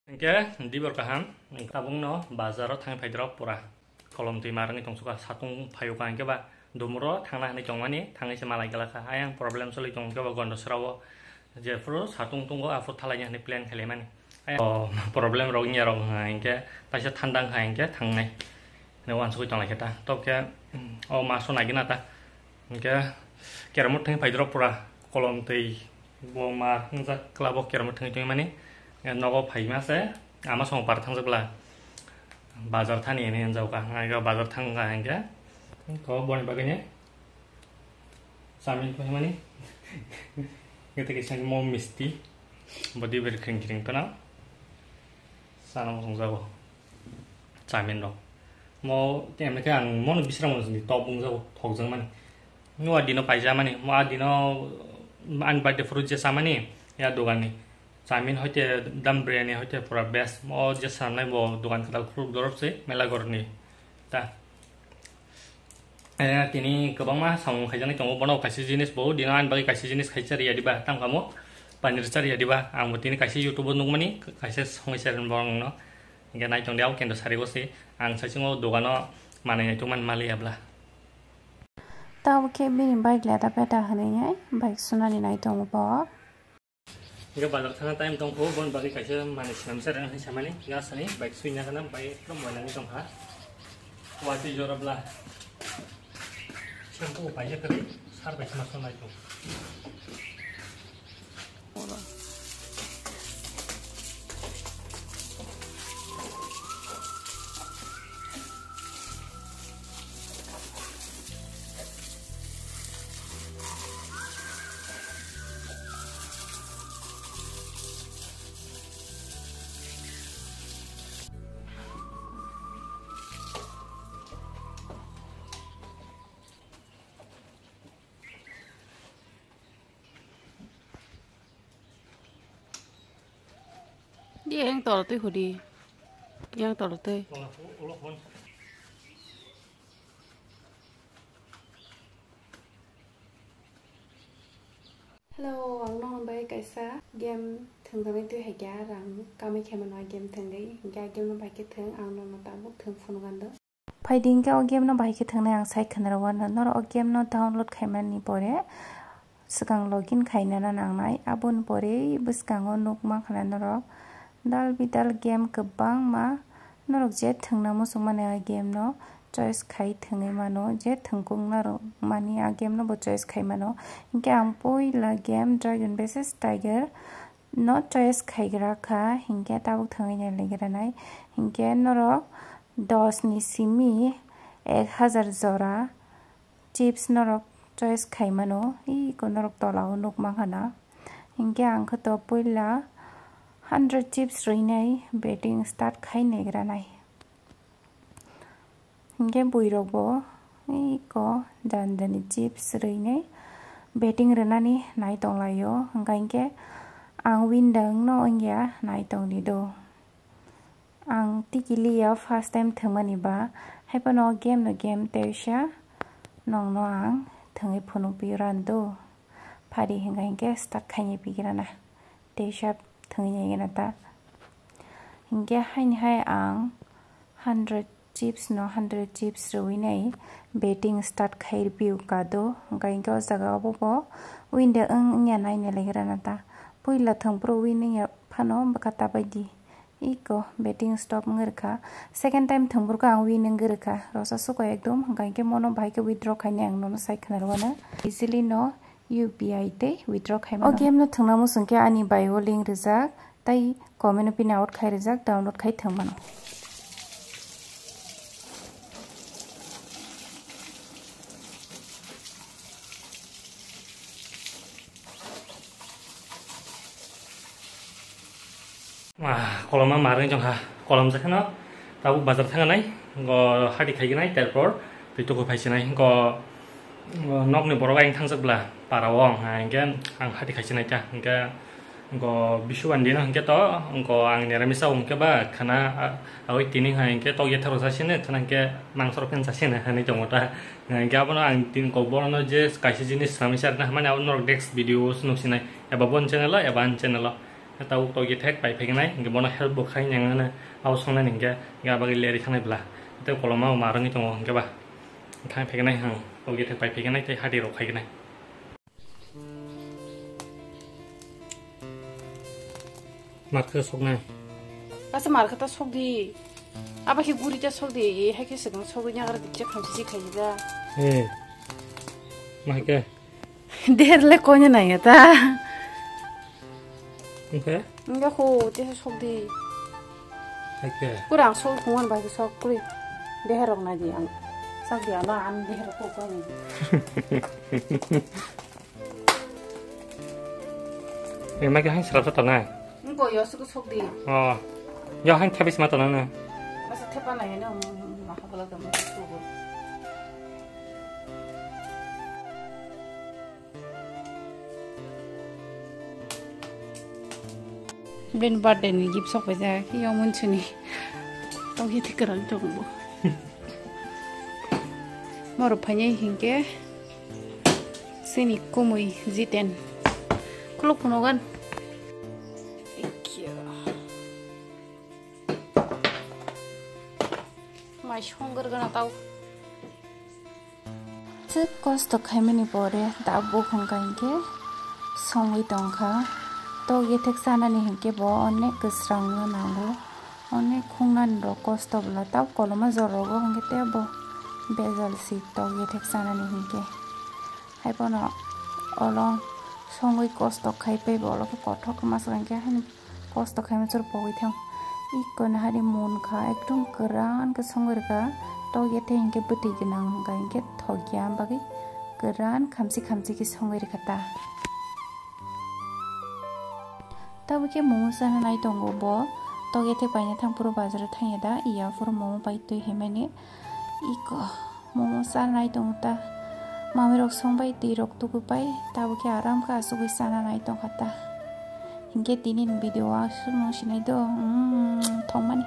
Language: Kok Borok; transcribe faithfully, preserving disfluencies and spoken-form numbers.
Hwnkhe dibor kaham, tabukno bazaro thangwi phaidrok pura kolom twi ma rwngwi tongsuka, satung phaiyuka hwnkhe ba dumuro thangna hwnwi tongmani, thangwi se malai glakha. Ayang problem choli tongkhe ba Gondosrao jephuru satung tungo aphuru thalaini hwnwi plan khailaimani. Ayang o problem rok wngya rok wngkha hwnkhe kaisa thanda wngkha hwnkhe thangnai hwnwi uansugwi tonglaikhe ta. Tobokhe o maso naigwna ta. Hwnkhe keramut thangwi phaidrok pura kolom twi bo ma wngjak kla bo keramut thangwi tongmani. Nogo phaima se ama song par thangjak bla bazar thani hwnwi wngjak kha. Hwnkhe bazar thang kha hwnkhe ko boni bagwi ni chamin phaimani. Hwnkhe tei kisa mo misti bodi ber khring khring phano sana muchung jago. Chamin rok. Mo emne khe ang mono bisrang mono sini top wngjago, thokjakmani. Mo a dino paijamani, mo a dino ani birthday phuru je chamani, ya doganni. Chamin hoite dam biryani hoite pura best. Mo je samnai bo dogan kwtal khuluk dorop se, mela gorni. Ta. Eh, tini kwbangma samung khaijaknai tongo, bono kaisa jinis bo, dino ani bagwi kaisa jinis khai chariya diba, tang kamo, panir chariya diba, ang bo tini kaisa YouTube o nukmani, kaisa songwi chari borok no. Hingke nai tong di, abo kendo sari o se, ang saichung o dogano manwi naitukmani maliya bla. Tabo khe bini bike leta peta hwnwi hai bike sunani nai tongo bo. Hingke bazar thangna time tong kho, boni bagwi kaisa manwi swnam se rang hai samani, hingke asani bike sui nangkha na, bike ekdom moila wngwi tongkha. Watwi jora bla. Shampoo paisa kwrwi, sar bai khna sonai tong. Yang tol twi hudi. Yang tol twi. Hello, ang nokni bai kaisa game thwngjaknai twi hai khe rang kamai khe mano game thwngwi. Hingkhe a game no bai khe thwng, ang nokno tabuk thwng phunukgwi. Phaidi hingke o game no bahai khe thwngnai ang sai khwnarok o norok o game no download khaimani pore swkang login khainani nangnai, aboni pore bwskango nukma khwna norok dal bidal game kwbangma norok je thwngna muchungmani a game no choice khai thwngwi mano, je thwngkukna rwmani a game no bo choice khai mano. Hingke ang puila game Dragon versus Tiger no choice khaigra kha, hingke tabuk thwngwi nai laigra nai. Hingke norok dos ni simi ek hazar jora chips norok choice khai mano, iko norok tola o nuk mankha na. Hingke ang khe to puila hundred chips rwinai betting start khai naigra nai. Hingke buirok bo iko jani jani chips rwinai betting rwnani nai tonglaio, hingka hingke ang win da wngno wngya nai tongdi do. Ang tikiliya first time thwngmani ba, haiphano game no game teisa nongno ang thwngwi phunukpio rando. Phari hingka hingke start khainai pigira na. Teisa thwngwi naigena ta. Hingke haini hai ang hundred chips no hundred chips rwui nai betting start khai rwpio kado. Hingka hingke o jaga o bo bo win da wng wngya nai nai laigra na ta. Puila thwngphuru win wngya phano bwkha ta bai di. Iko betting stop wngwi rwkha. Second time thwngphuru khe ang win wngwi rwkha. Rosa suko ekdom hingka hingke mono bahai khe withdraw khainai ang nono sai khwnarwano. Easily no U P I tei withdraw khai mano. O game no thwngna muchung khe ani bio link rijak tei comment o pin out khai rijak, download khai thwng mano. Ah, koloma marwng jong ha, kolom je kheno tabuk bazar thang nai, go hati khai nai, terpor twi tuku phai sinai, go nokni borok ayang thangjak bla para o, hingke ang hati khai sinai ta, hingke go bisu bandi no hingke to, go ang niramisa hingke ba khana, ah, awai tini hai hingke to yatharo sa sini, khana hingke mangso rok phen sa sini, hani jong ta, hingke abono ang tin go bono je kaisa jinis sami sa na, mane abono next video o se nuk sinai, eba bon channel o, eba an channel o. Tabuk togethek pai phaignai, hingke bono help bo khai nang ano, abo songnai hingke, hingke abagwi leri thangnai bwla. Tei koloma bo ma rwngwi tongo, hingke ba. Thang phaignai hang, togethek pai phaignai tei hadi rok khaignai. Markhe soknai. Asa markhe ta sokdi. Aba khe guri ta sokdi, hai khe swkang sokdi, nyagra dikhe khamsi si khaijak. Eh. Mahai khe? Der le koine nai ta. Oke. Enggak ho, te sok di. Oke. Kurang sok kuman bai sok kuri. Deher rok nai di ang. Sok di ano an deher rok ko koine. Emang ke hang serap sa tanai. Engko yo sok sok di. Oh. Yo hang thabis ma tanai na. Masa thepa nai na. Maha bala dam sok. Bini birthday ni gift sok paijak, yo munsuni. Tonghi thik kwrwng tongo bo. Moro phainai hinkhe sini kumui Jiten. Khuluk phunugan. Mai songwr gana tau. Chwk kosto khaimani pore tabuk hwnkha hinkhe songwi tongkha. Tok yethek chanani hinkhe bo onek kwsrangno nango. Onek khungnani rok kosto bwla tabuk koloma jor rogo hinkhe teibo bejal si tok yethek chanani hinkhe. Haiphano olo songwi kosto khai paibo olo khe kothok khe masa hinkhe haino kosto khaima chwrwk pogwi thang. Iko nahari munkha, ekdom kwran khe songwi rwkha. Tok yethek hinkhe bwtwi gwnang hwnkha hinkhe thokya, bagwi kwran khamchi khamchi khe songwi rwkha ta. Tabukhe momo chana nai tongo bo. Tok yethek paina thang phuru bazaro thangya da, iya phuru momo pai twi himani. Iko. Momo chanai tongo ta. Mami rok songbai twi rok tugui pai, tabukhe aram khe achugui chana nai tongkha ta. Hinkhe tini ni video o aswk no sinai do, mm, thongmani.